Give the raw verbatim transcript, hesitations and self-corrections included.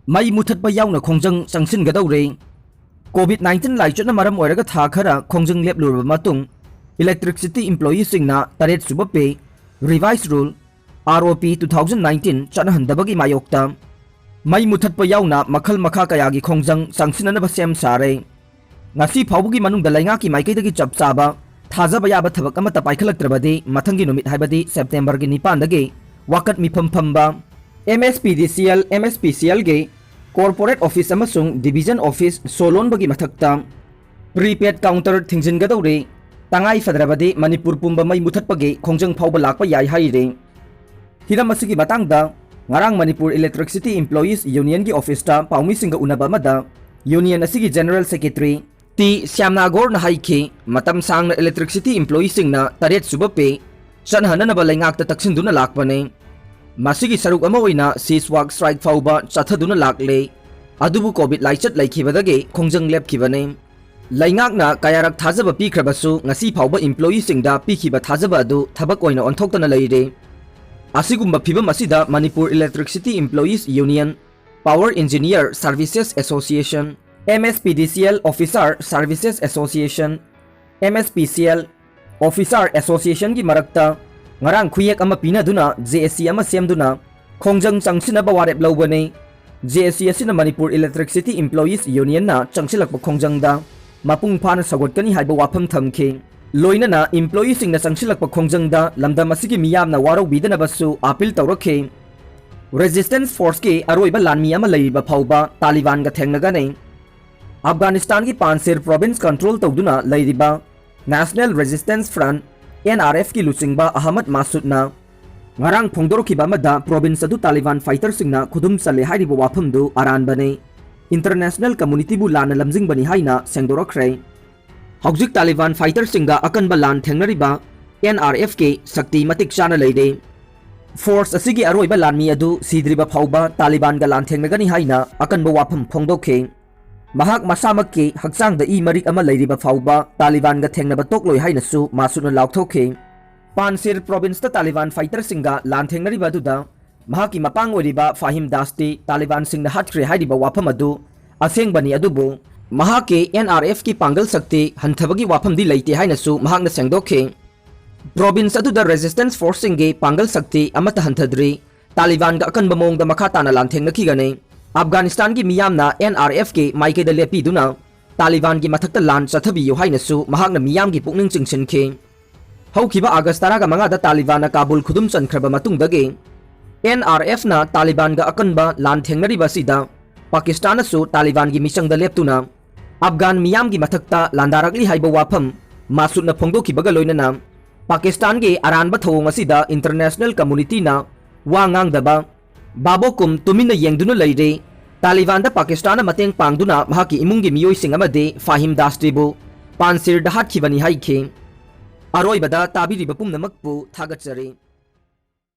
ꯃꯩ ꯃꯨꯊꯠꯄ ꯌꯥꯎꯅ ꯈꯣꯡꯖꯪ ꯆꯪꯁꯤꯟꯒꯗꯧꯔꯦ꯫ COVID nineteen ꯂꯥꯏꯆꯠꯅ ꯃꯔꯝ ꯑꯣꯏꯔꯒ ꯊꯥ ꯈꯔ ꯈꯣꯡꯖꯪ ꯂꯦꯞꯂꯨꯔꯕ ꯃꯇꯨꯡ, electricity employeeꯁꯤꯡꯅ ꯇꯔꯦꯠ ꯁꯨꯕ pay, revise rule, ROP two thousand nineteen ꯆꯠꯅꯍꯟꯗꯕꯒꯤ ꯃꯥꯌꯣꯛꯇ ꯃꯩ ꯃꯨꯊꯠꯄ ꯌꯥꯎꯅ ꯃꯈꯜ ꯃꯈꯥ ꯀꯌꯥꯒꯤ ꯈꯣꯡꯖꯪ ꯆꯪꯁꯤꯟꯅꯅꯕ ꯁꯦꯝ ꯁꯥꯔꯦ꯫ ꯉꯁꯤ ꯐꯥꯎꯕꯒꯤ ꯃꯅꯨꯡꯗ ꯂꯩꯉꯥꯛꯀꯤ ꯃꯥꯏꯀꯩꯗꯒꯤ ꯆꯞ ꯆꯥꯕ ꯊꯥꯖꯕ ꯌꯥꯕ ꯊꯕꯛ ꯑꯃꯠꯇ ꯄꯥꯏꯈꯠꯂꯛꯇ꯭ꯔꯕꯗꯤ, ꯃꯊꯪꯒꯤ ꯅꯨꯃꯤꯠ, ꯍꯥꯏꯕꯗꯤ Septemberꯒꯤ ꯅꯤꯄꯥꯟꯗꯒꯤ ꯋꯥꯀꯠ ꯃꯤꯐꯝ ꯐꯝꯕ MSPDCL, MSPCLꯒꯤ corporate office ꯑꯃꯁꯨꯡ division office ꯁꯣ ꯂꯣꯟꯕꯒꯤ ꯃꯊꯛꯇ prepaid counter ꯊꯤꯡꯖꯤꯟꯒꯗꯧꯔꯤ꯫ ꯇꯉꯥꯏ ꯐꯗ꯭ꯔꯕꯗꯤ ꯃꯅꯤꯄꯨꯔ ꯄꯨꯝꯕ ꯃꯩ ꯃꯨꯊꯠꯄꯒꯤ ꯈꯣꯡꯖꯪ ꯐꯥꯎꯕ ꯂꯥꯛꯄ ꯌꯥꯏ ꯍꯥꯏꯔꯤ꯫ ꯍꯤꯔꯝ ꯑꯁꯤꯒꯤ ꯃꯇꯥꯡꯗ ꯉꯔꯥꯡ ꯃꯅꯤꯄꯨꯔ Electricity Employees Unionꯒꯤ officeꯇ ꯄꯥꯎꯃꯤꯁꯤꯡꯒ ꯎꯅꯕ ꯑꯃꯗ union ꯑꯁꯤꯒꯤ General Secretary ꯇꯤ ꯁ꯭ꯌꯥꯝꯅꯥꯒꯣꯔꯅ ꯍꯥꯏꯈꯤ, ꯃꯇꯝ ꯁꯥꯡꯅ electricity employeeꯁꯤꯡꯅ ꯇꯔꯦꯠ ꯁꯨꯕ pay ꯆꯠꯍꯟꯅꯅꯕ ꯂꯩꯉꯥꯛꯇ ꯇꯛꯁꯤꯟꯗꯨꯅ ꯂꯥꯛꯄꯅꯤ꯫ ꯃꯁꯤꯒꯤ ꯁꯔꯨꯛ ꯑꯃ ꯑꯣꯏꯅ cease work strike ꯐꯥꯎꯕ ꯆꯠꯊꯗꯨꯅ ꯂꯥꯛꯂꯦ꯫ ꯑꯗꯨꯕꯨ COVID ꯂꯥꯏꯆꯠ ꯂꯩꯈꯤꯕꯗꯒꯤ ꯈꯣꯡꯖꯪ ꯂꯦꯞꯈꯤꯕꯅꯤ꯫ ꯂꯩꯉꯥꯛꯅ ꯀꯌꯥꯔꯛ ꯊꯥꯖꯕ ꯄꯤꯈ꯭ꯔꯕꯁꯨ, ꯉꯁꯤ ꯐꯥꯎꯕ employeeꯁꯤꯡꯗ ꯄꯤꯈꯤꯕ ꯊꯥꯖꯕ ꯑꯗꯨ ꯊꯕꯛ ꯑꯣꯏꯅ ꯑꯣꯟꯊꯣꯛꯇꯅ ꯂꯩꯔꯦ꯫ ꯑꯁꯤꯒꯨꯝꯕ ꯐꯤꯕꯝ ꯑꯁꯤꯗ Manipur Electricity Employees Union, Power Engineer Services Association, MSPDCL Officer Services Association, MSPCL Officer Associationꯒꯤ ꯃꯔꯛꯇ ꯉꯔꯥꯡ ꯈꯨꯌꯦꯛ ꯑꯃ ꯄꯤꯅꯗꯨꯅ JAC ꯑꯃ ꯁꯦꯝꯗꯨꯅ ꯈꯣꯡꯖꯪ ꯆꯪꯁꯤꯟꯅꯕ ꯋꯥꯔꯦꯞ ꯂꯧꯕꯅꯤ꯫ JAC ꯑꯁꯤꯅ ꯃꯅꯤꯄꯨꯔ Electricity Employees Unionꯅ ꯆꯪꯁꯤꯜꯂꯛꯄ ꯈꯣꯡꯖꯪꯗ ꯃꯄꯨꯡ ꯐꯥꯅ ꯁꯧꯒꯠꯀꯅꯤ ꯍꯥꯏꯕ ꯋꯥꯐꯝ ꯊꯝꯈꯤ꯫ ꯂꯣꯏꯅꯅ employeeꯁꯤꯡꯅ ꯆꯪꯁꯤꯜꯂꯛꯄ ꯈꯣꯡꯖꯪꯗ ꯂꯝꯗꯝ ꯑꯁꯤꯒꯤ ꯃꯤꯌꯥꯝꯅ ꯋꯥꯔꯧꯕꯤꯗꯅꯕꯁꯨ appeal ꯇꯧꯔꯛꯈꯤ꯫ Resistance Forceꯀꯤ ꯑꯔꯣꯏꯕ ꯂꯥꯟꯃꯤ ꯑꯃ ꯂꯩꯔꯤꯕ ꯐꯥꯎꯕ ꯇꯥꯂꯤꯕꯥꯟꯒ ꯊꯦꯡꯅꯒꯅꯤ꯫ ꯑꯐꯒꯥꯅꯤꯁꯇꯥꯟꯒꯤ ꯄꯥꯟꯁꯦꯔ province control ꯇꯧꯗꯨꯅ ꯂꯩꯔꯤꯕ National Resistance Front, NRFꯀꯤ ꯂꯨꯆꯤꯡꯕ ꯑꯍꯃꯗ ꯃꯥꯁꯨꯗꯅ ꯉꯔꯥꯡ ꯐꯣꯡꯗꯣꯔꯛꯈꯤꯕ ꯑꯃꯗ province ꯑꯗꯨ ꯇꯥꯂꯤꯕꯥꯟ fighterꯁꯤꯡꯅ ꯈꯨꯗꯨꯝ ꯆꯜꯂꯦ ꯍꯥꯏꯔꯤꯕ ꯋꯥꯐꯝꯗꯨ ꯑꯔꯥꯟꯕꯅꯤ꯫ International communityꯕꯨ ꯂꯥꯟꯅ ꯂꯝꯖꯤꯡꯕꯅꯤ ꯍꯥꯏꯅ ꯁꯦꯡꯗꯣꯔꯛꯈ꯭ꯔꯦ꯫ ꯍꯧꯖꯤꯛ ꯇꯥꯂꯤꯕꯥꯟ fighterꯁꯤꯡꯒ ꯑꯀꯟꯕ ꯂꯥꯟ ꯊꯦꯡꯅꯔꯤꯕ NRFꯀꯤ ꯁꯛꯇꯤ ꯃꯇꯤꯛ ꯆꯥꯅ ꯂꯩꯔꯦ꯫ Force ꯑꯁꯤꯒꯤ ꯑꯔꯣꯏꯕ ꯂꯥꯟꯃꯤ ꯑꯗꯨ ꯁꯤꯗ꯭ꯔꯤꯕ ꯐꯥꯎꯕ ꯇꯥꯂꯤꯕꯥꯟꯒ ꯂꯥꯟꯊꯦꯡꯅꯒꯅꯤ ꯍꯥꯏꯅ ꯑꯀꯟꯕ ꯋꯥꯐꯝ ꯐꯣꯡꯗꯣꯛꯈꯤ꯫ ꯃꯍꯥꯛ ꯃꯁꯥꯃꯛꯀꯤ ꯍꯛꯆꯥꯡꯗ ꯏ ꯃꯔꯤꯛ ꯑꯃ ꯂꯩꯔꯤꯕ ꯐꯥꯎꯕ ꯇꯥꯂꯤꯕꯥꯟꯒ ꯊꯦꯡꯅꯕ ꯇꯣꯛꯂꯣꯏ ꯍꯥꯏꯅꯁꯨ ꯃꯥꯁꯨꯗꯅ ꯂꯥꯎꯊꯣꯛꯈꯤ꯫ ꯄꯥꯟꯁꯦꯔ provinceꯇ ꯇꯥꯂꯤꯕꯥꯟ fighterꯁꯤꯡꯒ ꯂꯥꯟꯊꯦꯡꯅꯔꯤꯕ ꯑꯗꯨꯗ ꯃꯍꯥꯛꯀꯤ ꯃꯄꯥꯡ ꯑꯣꯏꯔꯤꯕ ꯐꯥꯍꯤꯝ ꯗꯥꯁꯇꯤ ꯇꯥꯂꯤꯕꯥꯟꯁꯤꯡꯅ ꯍꯥꯠꯈ꯭ꯔꯦ ꯍꯥꯏꯔꯤꯕ ꯋꯥꯐꯝ ꯑꯗꯨ ꯑꯁꯦꯡꯕꯅꯤ, ꯑꯗꯨꯕꯨ ꯃꯍꯥꯛꯀꯤ NRF ꯀꯤ ꯄꯥꯡꯒꯜ ꯁꯛꯇꯤ ꯍꯟꯊꯕꯒꯤ ꯋꯥꯐꯝꯗꯤ ꯂꯩꯇꯦ ꯍꯥꯏꯅꯁꯨ ꯃꯍꯥꯛꯅ ꯁꯦꯡꯗꯣꯛꯈꯤ꯫ ꯄ꯭ꯔꯣꯚꯤꯟꯁ ꯑꯗꯨꯗ ꯔꯦꯁꯤꯁꯇꯦꯟꯁ ꯐꯣꯔꯁꯁꯤꯡꯒꯤ ꯄꯥꯡꯒꯜ ꯁꯛꯇꯤ ꯑꯃꯠꯇ ꯍꯟꯊꯗ꯭ꯔꯤ꯫ ꯇꯥꯂꯤꯕꯥꯟꯒ ꯑꯀꯟꯕ ꯃꯑꯣꯡꯗ ꯃꯈꯥ ꯇꯥꯅ ꯂꯥꯟꯊꯦꯡꯅꯈꯤꯒꯅꯤ꯫ ꯑꯐꯒꯥꯅꯤꯁꯇꯥꯟꯒꯤ ꯃꯤꯌꯥꯝꯅ NRF ꯀꯤ ꯃꯥꯏꯀꯩꯗ ꯂꯦꯞꯄꯤꯗꯨꯅ ꯇꯥꯂꯤꯕꯥꯟꯒꯤ ꯃꯊꯛꯇ ꯂꯥꯟ ꯆꯠꯊꯕꯤꯌꯨ ꯍꯥꯏꯅꯁꯨ ꯃꯍꯥꯛꯅ ꯃꯤꯌꯥꯝꯒꯤ ꯄꯨꯛꯅꯤꯡ ꯆꯤꯡꯁꯤꯟꯈꯤ꯫ ꯍꯧꯈꯤꯕ ꯑꯥꯒꯁ ꯇꯔꯥꯒ ꯃꯉꯥꯗ ꯇꯥꯂꯤꯕꯥꯟꯅ ꯀꯥꯕꯨꯜ ꯈꯨꯗꯨꯝ ꯆꯟꯈ꯭ꯔꯕ ꯃꯇꯨꯡꯗꯒꯤ NRF ꯅ ꯇꯥꯂꯤꯕꯥꯟꯒ ꯑꯀꯟꯕ ꯂꯥꯟ ꯊꯦꯡꯅꯔꯤꯕ ꯑꯁꯤꯗ ꯄꯥꯀꯤꯁꯇꯥꯟꯅꯁꯨ ꯇꯥꯂꯤꯕꯥꯟꯒꯤ ꯃꯤꯆꯪꯗ ꯂꯦꯞꯇꯨꯅ ꯑꯐꯒꯥꯟ ꯃꯤꯌꯥꯝꯒꯤ ꯃꯊꯛꯇ ꯂꯥꯟꯗꯥꯔꯛꯂꯤ ꯍꯥꯏꯕ ꯋꯥꯐꯝ ꯃꯥꯁꯨꯠꯅ ꯐꯣꯡꯗꯣꯛꯈꯤꯕꯒ ꯂꯣꯏꯅꯅ ꯄꯥꯀꯤꯁꯇꯥꯟꯒꯤ ꯑꯔꯥꯟꯕ ꯊꯧꯑꯣꯡ ꯑꯁꯤꯗ ꯏꯟꯇꯔꯅꯦꯁꯅꯦꯜ ꯀꯝꯃꯨꯅꯤꯇꯤꯅ ꯋꯥ ꯉꯥꯡꯗꯕ, ꯚꯥꯕꯣꯛꯀꯨꯝ ꯇꯨꯃꯤꯟꯅ ꯌꯦꯡꯗꯨꯅ ꯂꯩꯔꯦ꯫ ꯇꯥꯂꯤꯕꯥꯟꯗ ꯄꯥꯀꯤꯁꯇꯥꯟꯅ ꯃꯇꯦꯡ ꯄꯥꯡꯗꯨꯅ ꯃꯍꯥꯛꯀꯤ ꯏꯃꯨꯡꯒꯤ ꯃꯤꯑꯣꯏꯁꯤꯡ ꯑꯃꯗꯤ ꯐꯥꯍꯤꯝ ꯗꯥꯁꯇꯤꯕꯨ ꯄꯥꯟꯁꯤꯔꯗ ꯍꯥꯠꯈꯤꯕꯅꯤ ꯍꯥꯏꯈꯤ꯫ ꯑꯔꯣꯏꯕꯗ ꯇꯥꯕꯤꯔꯤꯕ ꯄꯨꯝꯅꯃꯛꯄꯨ ꯊꯥꯒꯠꯆꯔꯤ꯫